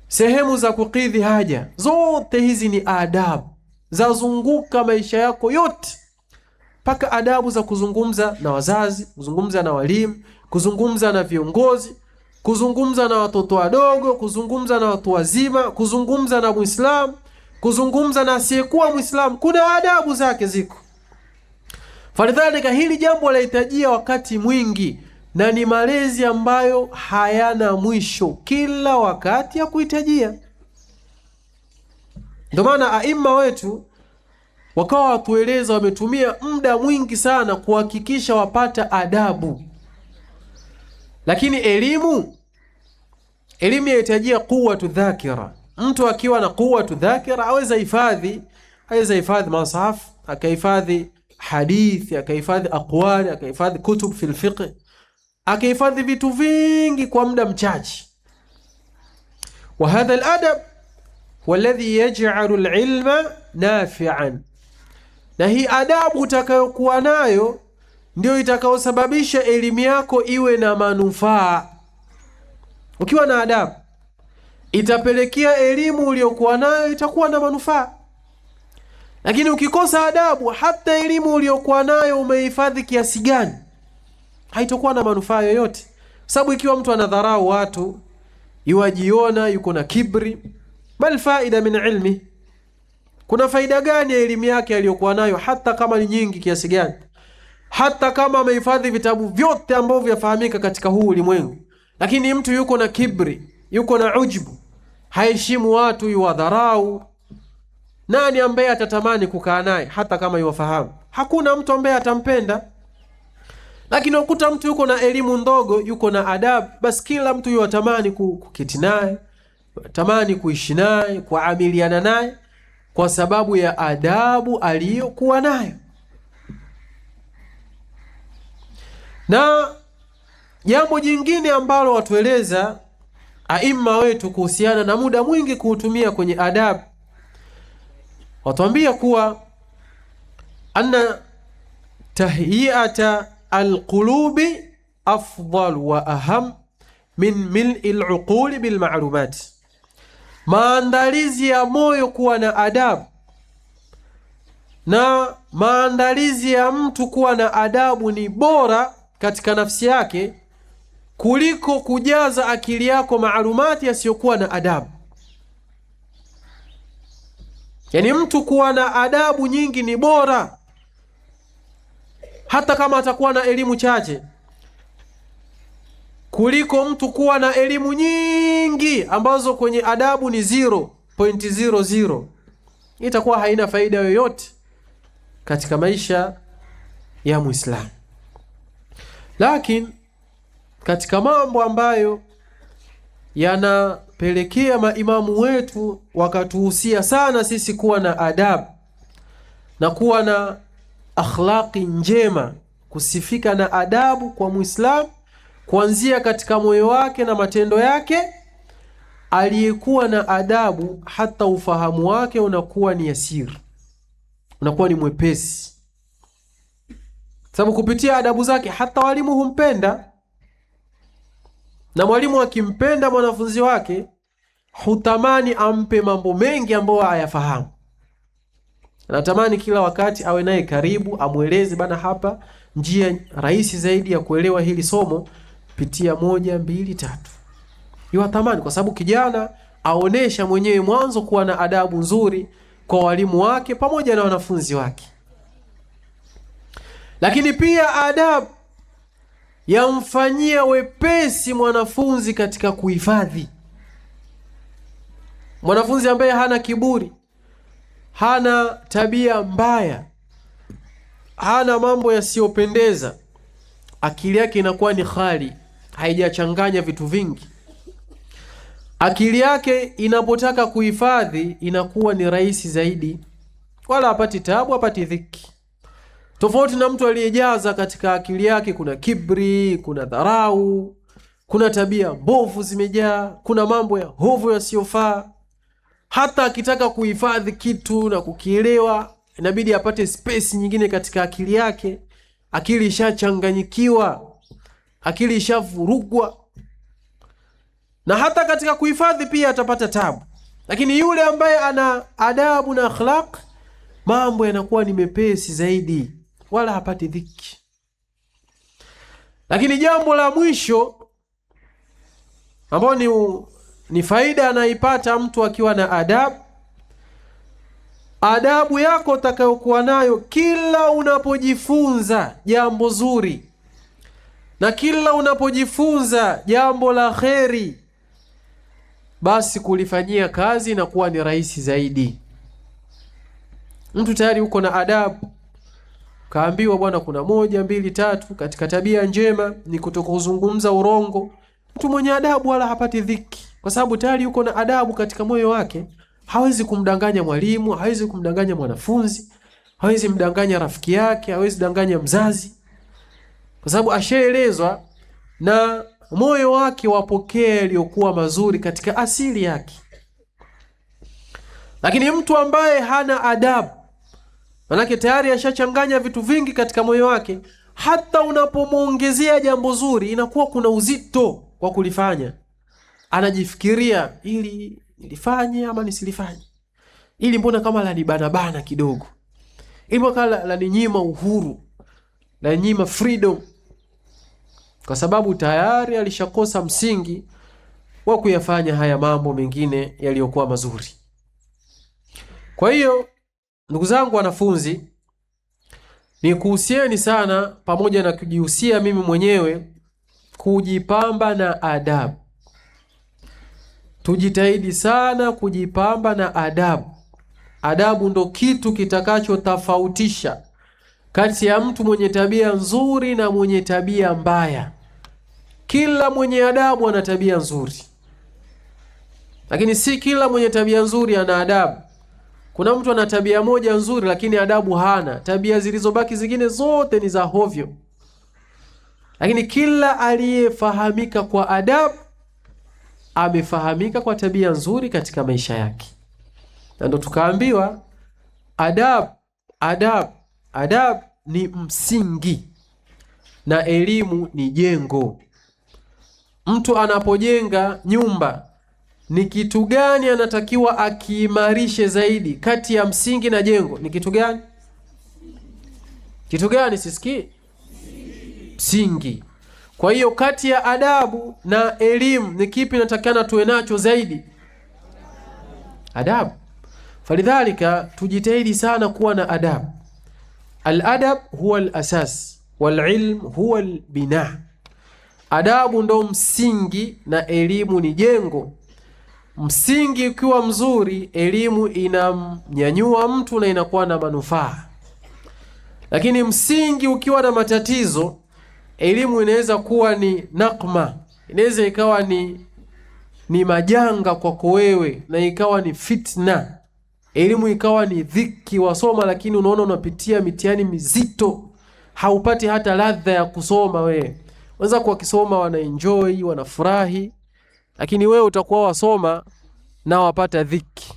sehemu za kukidhi haja. Zote hizi ni adabu zazunguka maisha yako yote, mpaka adabu za kuzungumza na wazazi, kuzungumza na walimu, kuzungumza na viongozi, kuzungumza na watoto wadogo, kuzungumza na watu wazima, kuzungumza na Muislamu, kuzungumza na asiyekuwa Muislamu, kuna adabu zake ziko. Falidhalika, hili jambo lahitajia wakati mwingi na ni malezi ambayo hayana mwisho, kila wakati ya kuhitajia. Ndio maana aima wetu wakawa watueleza, wametumia muda mwingi sana kuhakikisha wapata adabu. Lakini elimu, elimu yahitajia quwwatu dhakira. Mtu akiwa na quwwatu dhakira aweza hifadhi, aweza hifadhi masahafu, akahifadhi hadithi, akahifadhi aqwali, akahifadhi kutub fil fiqh, akahifadhi vitu vingi kwa muda mchache. Wa hadha aladab huwa alladhi yaj'alu alilma nafi'an, na hii adabu utakayokuwa nayo ndio itakayosababisha elimu yako iwe na manufaa. Ukiwa na adabu itapelekea elimu uliyokuwa nayo itakuwa na manufaa, lakini ukikosa adabu, hata elimu uliyokuwa nayo umehifadhi kiasi gani, haitakuwa na manufaa yoyote. Sababu ikiwa mtu anadharau watu, yuwajiona yuko na kibri, bal faida min ilmi, kuna faida gani ya elimu yake aliyokuwa nayo, hata kama ni nyingi kiasi gani, hata kama amehifadhi vitabu vyote ambavyo vyafahamika katika huu ulimwengu, lakini mtu yuko na kibri, yuko na ujbu, haheshimu watu, yuwadharau. Nani ambaye atatamani kukaa naye hata kama yuwafahamu? Hakuna mtu ambaye atampenda. Lakini ukuta mtu yuko na elimu ndogo, yuko na adabu, basi kila mtu yuwatamani kuketi naye, tamani kuishi naye, kuamiliana naye kwa sababu ya adabu aliyokuwa nayo. Na jambo jingine ambalo watueleza aima wetu kuhusiana na muda mwingi kuutumia kwenye adabu, watuambia kuwa anna tahyiata alqulubi afdal wa aham min mil'i aluquli bilma'lumat, maandalizi ya moyo kuwa na adabu na maandalizi ya mtu kuwa na adabu ni bora katika nafsi yake kuliko kujaza akili yako maalumati yasiyokuwa na adabu. Yaani mtu kuwa na adabu nyingi ni bora, hata kama atakuwa na elimu chache, kuliko mtu kuwa na elimu nyingi ambazo kwenye adabu ni 0.00. Itakuwa haina faida yoyote katika maisha ya Muislamu. Lakini katika mambo ambayo yanapelekea maimamu wetu wakatuhusia sana sisi kuwa na adabu na kuwa na akhlaqi njema, kusifika na adabu kwa Muislamu kuanzia katika moyo wake na matendo yake. Aliyekuwa na adabu hata ufahamu wake unakuwa ni yasiri, unakuwa ni mwepesi, sababu kupitia adabu zake hata walimu humpenda, na mwalimu akimpenda mwanafunzi wake hutamani ampe mambo mengi ambayo hayafahamu. Anatamani kila wakati awe naye karibu, amweleze bana, hapa njia rahisi zaidi ya kuelewa hili somo, pitia moja, mbili, tatu. Yuatamani kwa sababu kijana aonesha mwenyewe mwanzo kuwa na adabu nzuri kwa walimu wake pamoja na wanafunzi wake. Lakini pia adabu yamfanyia wepesi mwanafunzi katika kuhifadhi. Mwanafunzi ambaye hana kiburi, hana tabia mbaya, hana mambo yasiyopendeza, akili yake inakuwa ni khali, haijachanganya vitu vingi. Akili yake inapotaka kuhifadhi inakuwa ni rahisi zaidi, wala hapati tabu, hapati dhiki, tofauti na mtu aliyejaza katika akili yake kuna kibri, kuna dharau, kuna tabia mbovu zimejaa, kuna mambo ya hovu yasiyofaa. Hata akitaka kuhifadhi kitu na kukielewa, inabidi apate space nyingine katika akili yake. Akili ishachanganyikiwa, akili ishavurugwa, na hata katika kuhifadhi pia atapata tabu. Lakini yule ambaye ana adabu na akhlaq, mambo yanakuwa ni mepesi zaidi, wala hapati dhiki. Lakini jambo la mwisho ambao ni faida anaipata mtu akiwa na adabu, adabu yako utakayokuwa nayo kila unapojifunza jambo zuri na kila unapojifunza jambo la kheri, basi kulifanyia kazi inakuwa ni rahisi zaidi. Mtu tayari uko na adabu, kaambiwa bwana, kuna moja mbili tatu katika tabia njema ni kutokuzungumza urongo. Mtu mwenye adabu wala hapati dhiki, kwa sababu tayari yuko na adabu katika moyo wake. Hawezi kumdanganya mwalimu, hawezi kumdanganya mwanafunzi, hawezi mdanganya rafiki yake, hawezi danganya mzazi, kwa sababu ashaelezwa na moyo wake wapokea yaliyokuwa mazuri katika asili yake. Lakini mtu ambaye hana adabu, manake tayari ashachanganya vitu vingi katika moyo wake, hata unapomwongezea jambo zuri inakuwa kuna uzito wa kulifanya. Anajifikiria, ili nilifanye ama nisilifanye, ili mbona kama lanibanabana kidogo, ili mbona kama laninyima uhuru, laninyima freedom, kwa sababu tayari alishakosa msingi wa kuyafanya haya mambo mengine yaliyokuwa mazuri. Kwa hiyo ndugu zangu wanafunzi, nikuhusieni sana, pamoja na kujihusia mimi mwenyewe, kujipamba na adabu. Tujitahidi sana kujipamba na adabu. Adabu ndo kitu kitakachotofautisha kati ya mtu mwenye tabia nzuri na mwenye tabia mbaya. Kila mwenye adabu ana tabia nzuri, lakini si kila mwenye tabia nzuri ana adabu. Kuna mtu ana tabia moja nzuri lakini adabu hana, tabia zilizobaki zingine zote ni za hovyo. Lakini kila aliyefahamika kwa adabu amefahamika kwa tabia nzuri katika maisha yake, na ndo tukaambiwa adabu, adabu, adabu ni msingi na elimu ni jengo. Mtu anapojenga nyumba ni kitu gani anatakiwa akiimarishe zaidi kati ya msingi na jengo? Ni kitu gani? Kitu gani? Sisikii. Msingi. Kwa hiyo kati ya adabu na elimu ni kipi natakikana tuwe nacho zaidi? Adabu. Falidhalika tujitahidi sana kuwa na adabu. Al-adab huwa al-asas wal-ilm huwa al-bina. Adabu ndo msingi na elimu ni jengo. Msingi ukiwa mzuri, elimu inamnyanyua mtu na inakuwa na manufaa. Lakini msingi ukiwa na matatizo, elimu inaweza kuwa ni nakma, inaweza ikawa ni majanga kwako wewe na ikawa ni fitna. Elimu ikawa ni dhiki, wasoma lakini unaona unapitia mitihani mizito, haupati hata ladha ya kusoma wewe. Waweza kuwa wakisoma wanaenjoy, wanafurahi, lakini wewe utakuwa wasoma na wapata dhiki.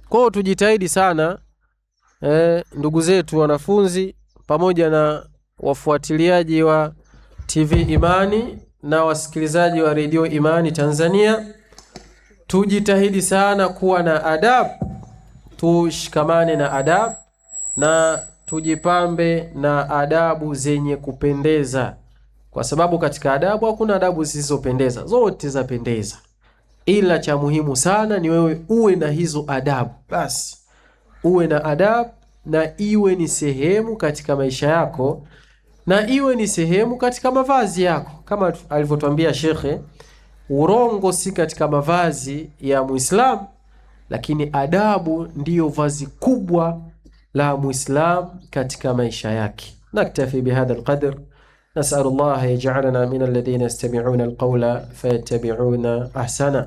Kwa hiyo tujitahidi sana Ndugu zetu wanafunzi pamoja na wafuatiliaji wa TV Imani na wasikilizaji wa redio Imani Tanzania, tujitahidi sana kuwa na adabu, tushikamane na adabu na tujipambe na adabu zenye kupendeza, kwa sababu katika adabu hakuna adabu zisizopendeza, zote zapendeza, ila cha muhimu sana ni wewe uwe na hizo adabu. Basi uwe na adabu na iwe ni sehemu katika maisha yako na iwe ni sehemu katika mavazi yako, kama alivyotwambia shekhe, urongo si katika mavazi ya Muislamu, lakini adabu ndiyo vazi kubwa la Muislam katika maisha yake. Naktafi bihadha alqadr, nasalu llaha yaj'alana min alladhina yastami'una alqawla fayattabi'una ahsana.